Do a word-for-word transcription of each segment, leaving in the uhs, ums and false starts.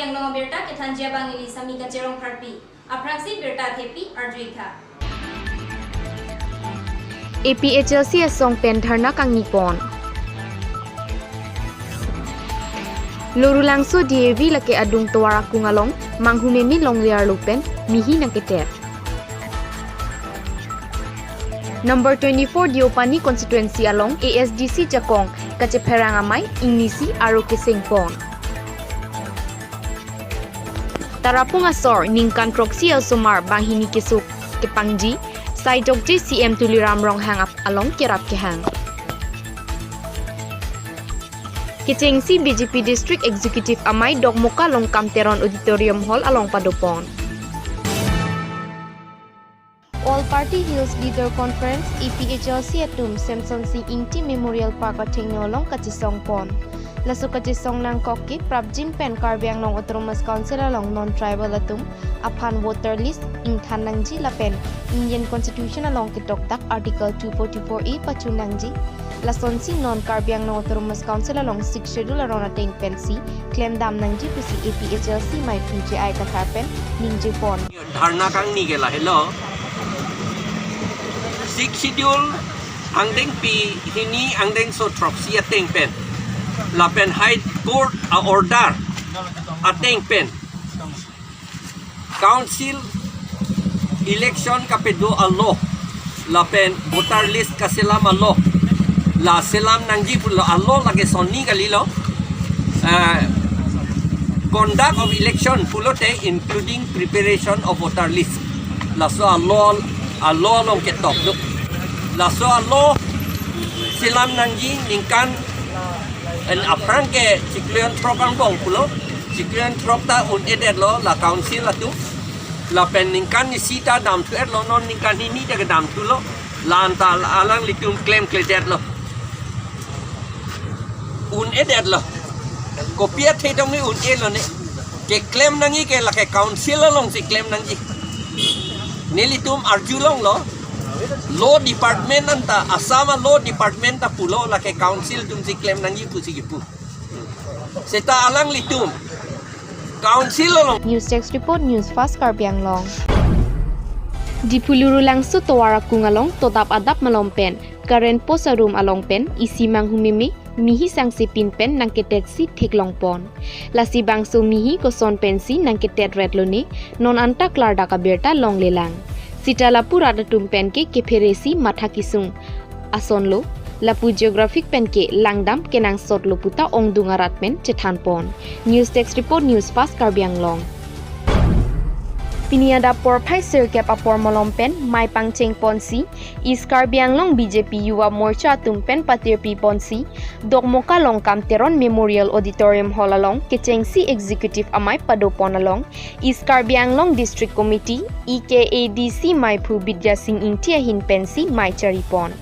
Karbi Anglong abirta kethanji abang ili Sami Kacherong Pharpi. Aphrangsi birta thepi arju-ik tha. A P H L C asong pen dharna kangnipon. Lorulangso D A V lake adung tovar akung along Manghu Meme longle arlo pen mihi nangketet. Number twenty-four Deopani constituency along A S D C jakong kachepherang amei ingnisi aro kesengpon. Tarapung asor ningkan throksi osomar banghini keso kepangji, sai jokji C M Tuliram Ronghang ap-, along kerap kehang. Kechengsi B J P District Executive amei Dokmoka Longkam Teron Auditorium Hall along padopon. All Party Hills Leader Conference, A P H L C atum Semson Sing Ingti Memorial Park athengno along kachesongpon. Laso kachesong nangkok ke prapjin pen Karbi Anglong Autonomous Council along non-tribal atum aphan voter list ingthan nangji lapen Indian Constitution along kedokdak Article two forty-four A pachun nangji. Lasonsi non Karbi Anglong Autonomous Council along Sixth Schedule aron ateng pensi klemdam nangji pusi A P H L C meiphu J I Kathar pen ningjepon. Dharna kangni ke lahelo. Sixth Schedule angdengpi hini angdengso throksi ateng pen, lapen High Court a-order ateng pen, Council election kapedo a-law, lapen voter list kaselam a-law, la selam nangji pulo a-law lake sonni kalilo. Ah, conduct of election pulote including preparation of voter list. Laso a-law, a-law along ketok do. Laso a-law selam nangji ningkan en aphrang ke chiklo jon throk angbong pulo. Chiklo jon throk ta un-edetlo la council atum. Lapen ningkan isi ta damthu-etlo, non ningkan hini ta kedamthulo. La-an ta alanglitum klemkledetlo. Un-edetlo. Kopi athe tong ne un-elo ne. Keklem nangji ke lake council alongsi klem nangji. Nelitum arjulonglo. Law department anta, Assam a-law department ta pulo lake council atumsi klem nangji pusi kipu. Seta alanglitum council along. News Desk Report, News Fast Karbi Anglong. Diphu Lorulangso tovar akung along todap adap malom pen current post arum along pen isi Manghu Meme mihi sangsepin pen nangketeksi theklongpon. Lasi bangso mihi koson pensi nangketet retlone, non anta klardak abirta longlelang. Sita lapu rat atum pen ke kepheresi matha kesung asonlo, lapu geographic pen ke langdam kenangsotlo puta ongdung arat pen chethanpon. News Desk Report, News Fast Karbi Anglong. Pini adap porphai sirkep apor malom pen mei pangchengponsi East Karbi Anglong B J P Yuva Morcha atum pen patirpiponsi Dokmoka Longkam Teron Memorial Auditorium Hall along kechengsi Executive amei padopon along East Karbi Anglong District Committee, E K A D C meiphu Bidya Sing Ingti ahin pensi mei charipon.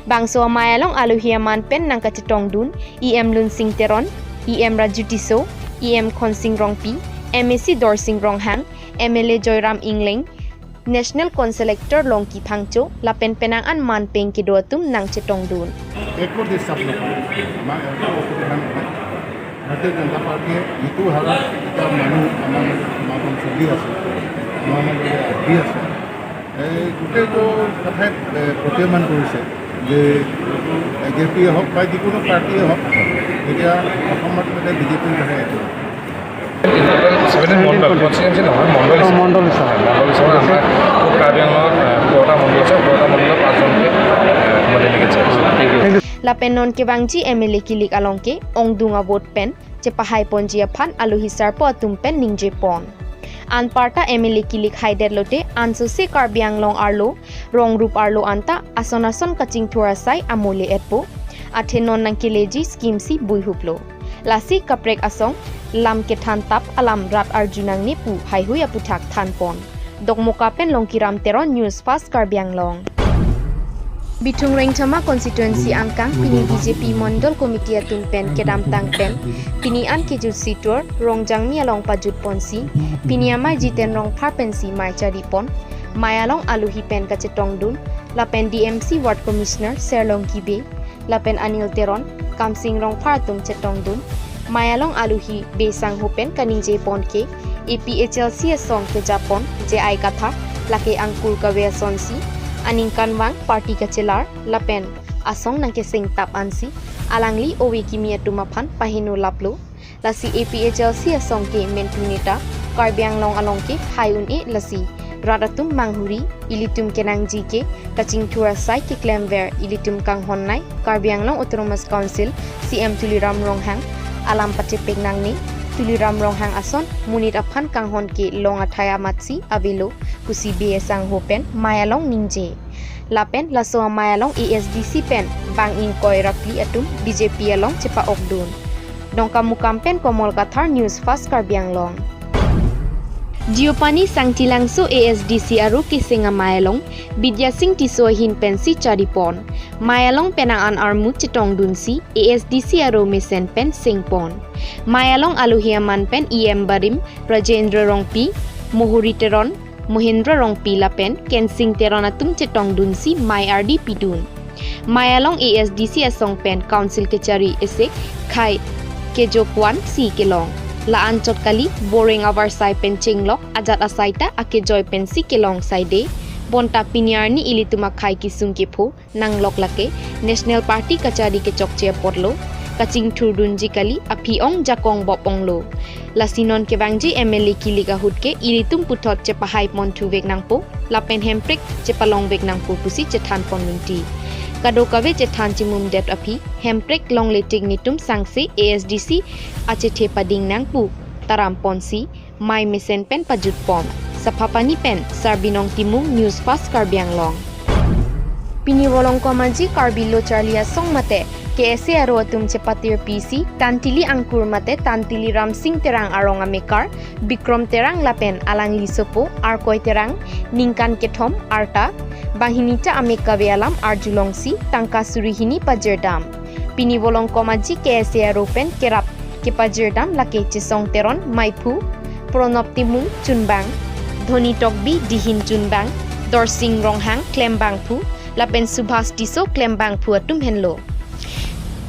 Bangso amei along alohi aman pen nangkachetongdun E M Lunsing Teron, E M Raju Tisso, E M Khonsing Rongpi, M A C Dorsing Ronghang, M L A Joyram Engleng, National Council Actor Longki Phangcho, lapen penang an manpeng kedo atum nangchetongdun. একো ডিষ্টাৰ্ব নকৰে, আমাৰ একো অসুবিধা নহয়। ভাৰতীয় জনতা পাৰ্টীয়ে যিটো হাৰত এতিয়া মানুহ আমাৰ মাজত সমাগম চলি আছে, আমাৰ মাজত আহি আছে, এই গোটেইটো কথাই, এ, প্ৰতীয়মান কৰিছে যে বি জে পিয়ে হওক বা যিকোনো পাৰ্টীয়ে হওক, এতিয়া অসমত মানে বি জে পিৰ দৰে একো ছেভেণ্টিন মণ্ডল, কনষ্টিটুৱেঞ্চি নহয়, মণ্ডল হিচাপে। মণ্ডল হিচাপে। মণ্ডল হিচাপে আমাৰ কাৰ্বি আংলঙত, আহ, সোতৰটা মণ্ডল আছে, সোতৰটা মণ্ডলত পাঁচজনকে, আহ, আমাৰ ডেলিগেটছ আছে। Thank you. Lapen non kevangji M L A kilik along ke ongdung a-vote pen chepahaiponji aphan alohi sarpo atum pen ningjepon. Anparta M L A kilik haidetlote ansose Karbi Anglong arlo rong rup arlo anta ason ason kachingthur asai amole etpo. Athe non nangkeleji scheme si buihuplo. Lasi kaprek asong lam kethan tap alam rat arju nangne pu haihui aputhak thanpon. Dokmoka pen Longkiram Teron, News Fast Karbi Anglong. Bithung Rengthama constituency angkang pini B J P Mondol Committee atum pen kedamtang pen pini an kejutsi tour Rongjangmi along pajutponsi pini amei Jiten Rongphar pensi mei charipon. Mei along alohi pen kachetongdun lapen D M C Ward Commissioner Serlongki Bey lapen Anil Teron, Kamsing Rongphar atum chetongdun. Mai along aluhi Bey Sangho pen kaningje pon ke, A P H L C asong kejapon J I Kathar, lake angkur kave asonsi, aningkanvang party kachelar, lapen asong nangkeseng tap ansi, alangli ove kimi atum aphan paheno laplo. Lasi A P H L C asong ke mentu neta, Karbi Anglong along ke hai un-e lasi rat atum manghuri, ilitum kenangji ke kachingthur asai keklemver ilitum kanghonnei Karbi Anglong Autonomous Council C M Tuliram Ronghang alam pachepek nangne. Tuliram Ronghang ason monit aphan kanghon ke long athai amatsi avelo pusi Bey Sangho pen mai along ningje. Lapen laso amai along A S D C pen bang ingkoi ra phli atum B J P along chepa-okdun. Dongkamukam pen Komol Kathar, News Fast Karbi Anglong. Deopani Sangtilangso A S D C aro keseng amai along Bidya Sing Tisso ahin pensi charipon. Mai along penang an armu chetongdunsi A S D C aro mesen pen sengpon. Mai along aluhi aman pen E M barim Rajendra Rongpi, Mohori Teron, Mohendra Rongpi lapen Kensing Teron atum chetongdunsi mai ardi pidun. Mai along A S D C asong pen Council kechari isi khei kejokvan si kelong. La-an chot kali, boreng avarsai pen chenglok ajat asai ta akejoi pensi kelong saide. Bonta pini arni ilitum akhei kesung kepho nanglok lake National Party kachari kechokche apotlo. Kachingthurdunji kali, aphi ong jakong bop onglo. Lasi non kevangji M L A kilik ahut ke ilitum puthot chepahai pon thuvek nangpo, lapen hemprek chepalongvek nangpo pusi chethan pon ningti. Kadokave chethan chimumdet aphi, hemprek longle tik netum sangse A S D C achethe pading nang pu taram ponsi mai mesen pen pajut pon. Saphapani pen Sarbinong Timung, News Fast Karbi Anglong. Pini Volongkom Aji Karbi Lo Charli Asong mate K S A aro atum chepatir pisi Tantili angkur mate Tantili Ramsing Terang arong amekar Bikrom Terang lapen alangli sopo Arkoi Terang ningkan kethom arta banghini ta amek kave alam arjulongsi tangka suri hini pajirdam. Pini Volongkom Aji K S A aro pen kerap kepajirdam lake Chesong Teron maiphu, Pronop Timung chunbang, Dhoni Tokbi dihin chunbang, Dorsing Ronghang klembangphu, lapen Subhas Tisso klembangphu atum henlo.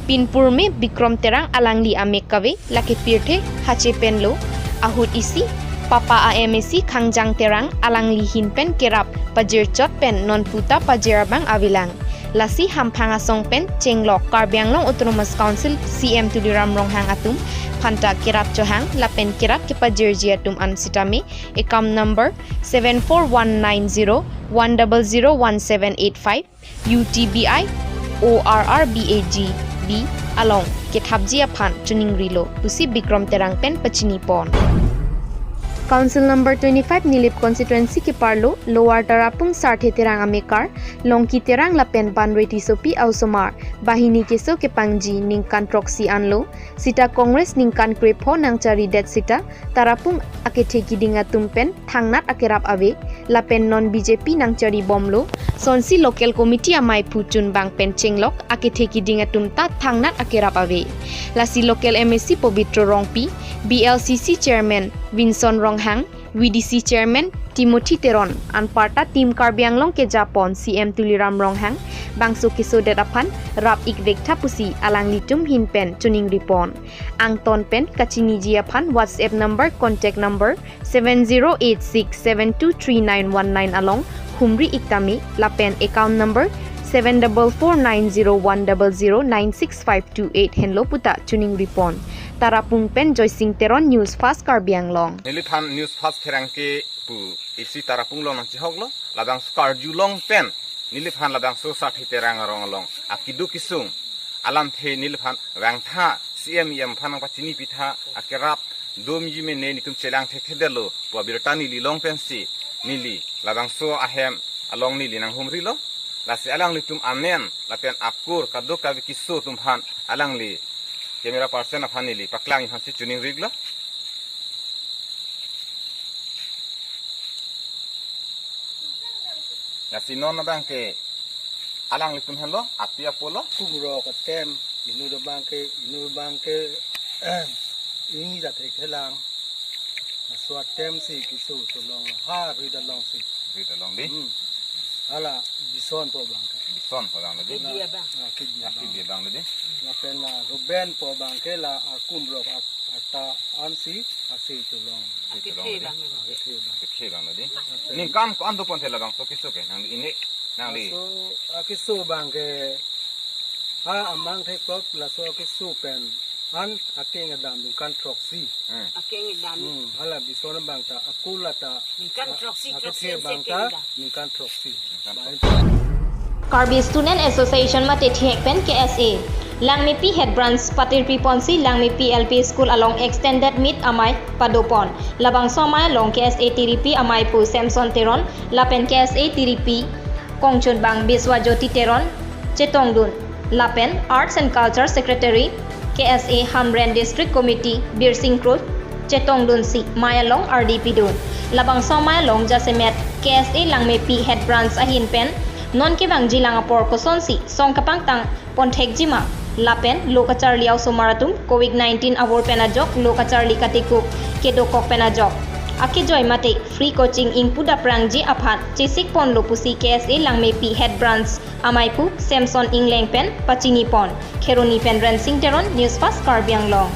Pinpurme Bikrom Terang alangli amek kave lake pirthe hache penlo, ahut isi papa a M A C Khangjang Terang alangli hin pen kerap pajirchot pen non puta pajir abang avelang. Lasi hamphang asong pen chenglok Karbi Anglong Autonomous Council C M Tuliram Ronghang atum phanta kerap chohang lapen kerap kepajirji atum an sitame account number seven four one nine zero one double zero one seven eight five U T B I O R R B A G B along kethapji aphan chuningrilo pusi Bikrom Terang pen pachini pon. Council number twenty-five Nilip constituency keparlo Lower Tarapung Sarthe Terang amekar Longki Terang lapen Banre Tissopi a-osomar banghini keso kepangji ningkan throksi anlo, sita Congress ningkan krepho nangcharidet sita Tarapung akethe kiding atum pen thangnat akerap ave, lapen non B J P nangchari bomlo, sonsi local committee amaiphu chunbang pen chenglok akethe kiding atum ta thangnat akerap ave. Lasi local M A C Pobitro Rongpi, B L C C chairman Vinson Ronghang, V D C chairman Timothy Teron, anparta Team Karbi Anglong kejapon C M Tuliram Ronghang, bangso kesodet aphan rap-ik vektha pusi alanglitum hin pen chuningripon. Angton pen kachiniji aphan WhatsApp number, contact number seven zero eight six seven two three nine one nine along humri-ik tame lapen account number seven double four nine zero one double zero nine six five two eight henlo puta chuningripon. Tarapung pen Joysing Teron, News Fast Karbi Anglong. Neliphan News Fast pherangke pu isi Tarapung along nangchehoklo, labangso karjulong pen neliphan labangso Sarthe Terang arong along akidu kisung alamthe neliphan vangtha, C M E M aphan nangpachini pitha, akerap domji mene netum chelang thekthedetlo pu abirta neli along pensi neli labangso ahem along neli nanghumrilo. Lasi alanglitum amen lapen akur kadokave keso atum aphan alangli camera person aphan neli paklang aphansi chuningrilo. Lasi non abangke alanglitum henlo, api apolo. Kumrok atem, inut abangke, inut abangke, ini jat thekthelang. Laso atemsi keso cholong, ha, rit alongsi. Rit along dei. Hmm. Hala Bison pu abang. Bison pu abang lo dei. Kidi abang. Ah, kidi abang. Kidi abang lo dei. Lapen la Ruben pu abang ke la akumrok at-, ata ansi ase cholong. Ase cholong lo dei. Akethe abang lo dei. Akethe abang. Akethe abang lo dei. Ningkan ko-an do pon the labangso keso ke nangli, nangli. Laso, ah, keso abang ke ha amang thekop laso keso pen an akeng adam ningkan throksi. Hmm. Akeng adam. Hmm, hala Bison abang ta akula ta ningkan throksi, akethe throksi abang ta ningkan throksi. Ningkan throksi. Karbi Student Association mate thihek pen K S A Langmepi Head Branch patirpi ponsi Langmepi L P School along extended meet amei padopon. Labangso amei along K S A tiripi ameipu Samson Teron lapen K S A tiripi kongchunbang Biswajyoti Teron chetongdun lapen Arts and Culture Secretary K S A Hamren District Committee Birsing Kro chetongdunsi mei along ardi pidun. Labangso mei along jasemet K S A Langmepi Head Branch ahin pen non kevangji lang apor kosonsi song kapangtang ponthekjima lapen lo kacharli a-osomar atum covid nineteen avur pen ajok lo kacharli katekup kedokok pen ajok akejoi mate free coaching ingpu daprangji aphan chesik ponlo pusi K S A Langmepi Head Branch ameipu Samson Engleng pen pachini pon. Kheroni pen Rensing Teron, News Fast Karbi Anglong.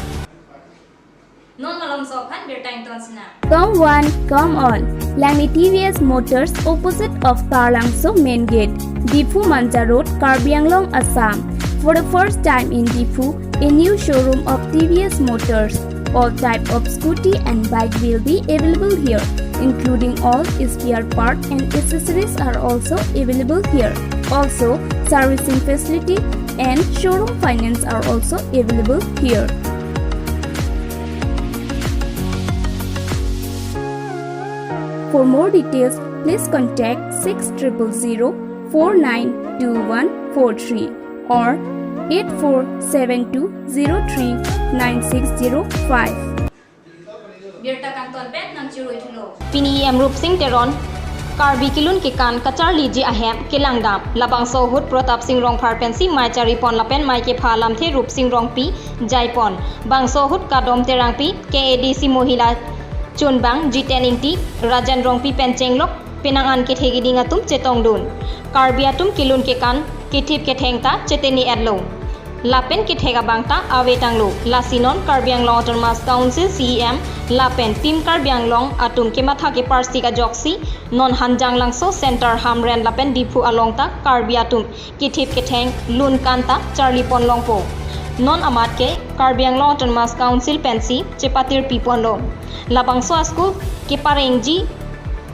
Non malomso aphan birta ington sinang. Come one, come all. Langme T V S Motors, opposite of Taralangso Main Gate, Diphu Manja Road, Karbi Anglong, Assam. For the first time in Diphu, a new showroom of T V S Motors. All type of scooty and bike will be available here, including all spare part and accessories are also available here. Also, servicing facility and showroom finance are also available here. For more details, please contact six triple zero four nine two one four three or eight four seven two zero three nine six zero five. Birta kangton pen nangchirui thulo. Pini E M Rupsing Teron Karbi kelun kekan kacharliji ahem kelangdam. Labangso ahut Pratap Sing Rongphar pensi mei charipon lapen mei kepha alamthe Rupsing Rongpi jaipon. Bangso ahut Kadom Terangpi, K A D C Mohila chunbang Jiten Ingti, Rajan Rongpi pen chenglok penang an kethe keding atum chetongdun. Karbi atum kelun kekan kethip ketheng ta cheteni etlo. Lapen kethek abang ta avetanglo. Lasi non Karbi Anglong Autonomous Council C E M lapen Team Karbi Anglong atum kematha keparsik ajoksi non Hanjanglangso Center Hamren lapen Diphu along ta Karbi atum kethip ketheng lun kan ta charlipon longpo. Non amat ke Karbi Anglong Autonomous Council pensi chepatirpi ponlo. Labangso a-school keparengji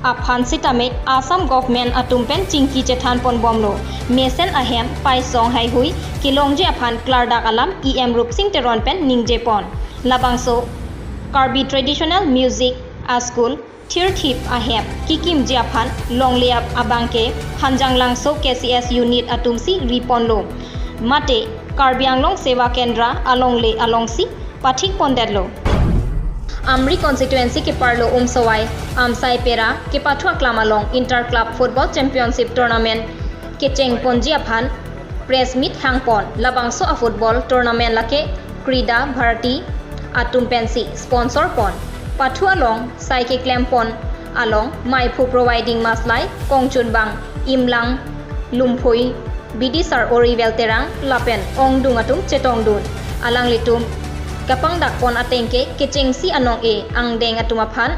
aphan sitame Assam government atum pen chingki chethan ponbomlo. Mesen ahem paisong haihui kelongji aphan klardak alam E M Rupsing Teron pen ningjepon. Labangso Karbi Traditional Music a-school thirthip ahem kekimji aphan longle ap abang ke Hanjanglangso K C S unit atumsi riponlo. Mate Karbi Anglong Seva Kendra alongle alongsi pathik pondetlo. Amri constituency keparlo Umsowai Amsai Pera kepathu aklam along Inter Club Football Championship Tournament kecheng ponji aphan press meet hangpon. Labangso a-football tournament lake Krida Bharati atum pensi sponsor pon. Pathu along sai keklem pon along meiphu providing maslai kongchunbang Imlang Lumphui, Bidisar Orivel Terang lapen ongdung atum chetongdun. Alanglitum kapangdak pon ateng ke kechengsi anong-e angdeng atum aphan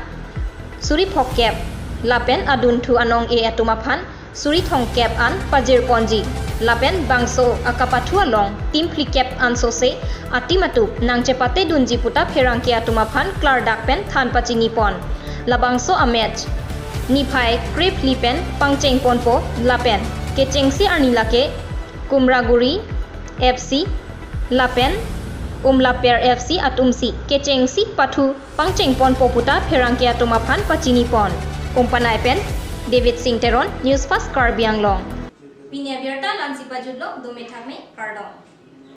suri phokep lapen adunthu anong-e atum aphan suri thomkep an pajir ponji. Lapen bangso akapathu along team phlikep ansose a-team atum nangchepate dunji puta pherangke atum aphan klardak pen than pachini pon. Labangso a-match niphai krephli pen pangcheng ponpo lapen kechengsi arni lake Kumraguri F C lapen Umlaper F C atumsi kechengsi pathu pangcheng ponpo puta pherangke atum aphan pachini pon. Umpanai pen David Singh Teron, News Fast Karbi Anglong. Pini abirta la-ansi pajutlo, dome thakme, kardom.